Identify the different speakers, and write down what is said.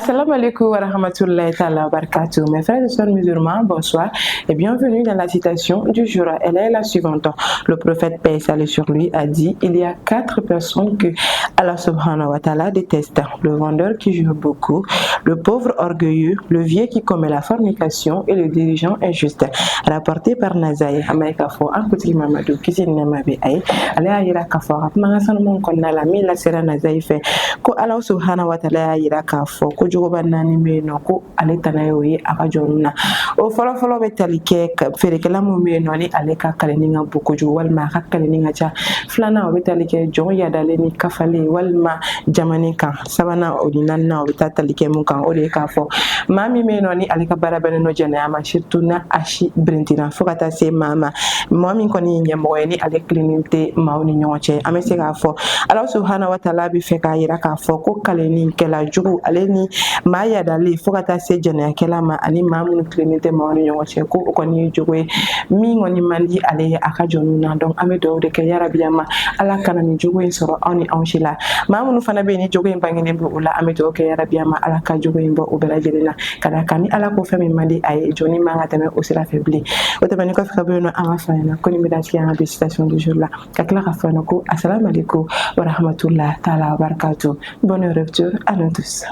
Speaker 1: Assalamu alaikum wa rahmatullahi ta'ala wa barakatuh. Mes frères et sœurs musulmans, bonsoir et bienvenue dans la citation du jour. Elle est la suivante. Le prophète, paix et salut sur lui, a dit: il y a quatre personnes que Allah subhanahu wa ta'ala déteste. Le vendeur qui jure beaucoup, le pauvre orgueilleux, le vieux qui commet la fornication et le dirigeant injuste. Rapporté par Nasaï. An b'a ye k'a fɔ an kuntigi Mamadu, kisi ni nɛɛma bɛ a ye, ale y'a yira k'a fɔ a ka kumakan sanumanw kɔnɔna la min lasera Nasaï fɛ, ko Ala subhanahu wa ta'ala y'a yira k'a fɔ ko jogoba naani bɛ yen nɔ, ko ale tana y'o ye a ka jɔnw na. O fɔlɔfɔlɔ bɛ tali kɛ feerekɛla min bɛ yen nɔ, ni ale ka kalenni ka bon kojugu walima a ka kalenni ka ca. Filanan, o bɛ tali kɛ jɔn yadalen ni kafalen walima jamani kan. Sabanan, o ni naaninan, o bɛ taa tali kɛ mun kan? O de ye k'a fɔ maa min bɛ yen nɔ, ni ale ka baara bɛnnen don jɛnɛya ma, surtout n'a a si birintina, fo ka taa se maa ma, mɔgɔ min kɔni ye ɲɛmɔgɔ ye, ni ale tilennen tɛ maaw ni ɲɔgɔn cɛ. An bɛ se k'a fɔ Ala subhanahu wa taala bɛ fɛ k'a yira k'a fɔ ko kalennikɛla jugu, ale ni maa yadalen, fo ka taa se jɛnɛyakɛla ma, ani maa minnu tilennen tɛ maaw ni ɲɔgɔn cɛ, ko o kɔni ye jogo ye min kɔni man di ale ye a ka jɔnw na. Donc an bɛ dugawu de kɛ yarabi ma Ala kana nin jogo in sɔrɔ anw ni anw si la. Maa minnu fana bɛ yen, ni jogo in bangenen bɛ o la, an bɛ dugawu kɛ yarabi ma Ala ka jogo in bɔ o bɛɛ lajɛlen na, ka d'a kan ni Ala ko fɛn min man di a ye, jɔnni man ka tɛmɛ o sira fɛ bilen. O tɛmɛnen kɔfɛ ka bɔ yen nɔ, an b'a fɔ a ɲɛna ko nin bɛ dansigi an ka bi citation du jour la, ka tila ka fɔ ɲɛna ko assalamu alaikum wa rahmatullah taala wa barakatuh. Bonne rupture à nous tous.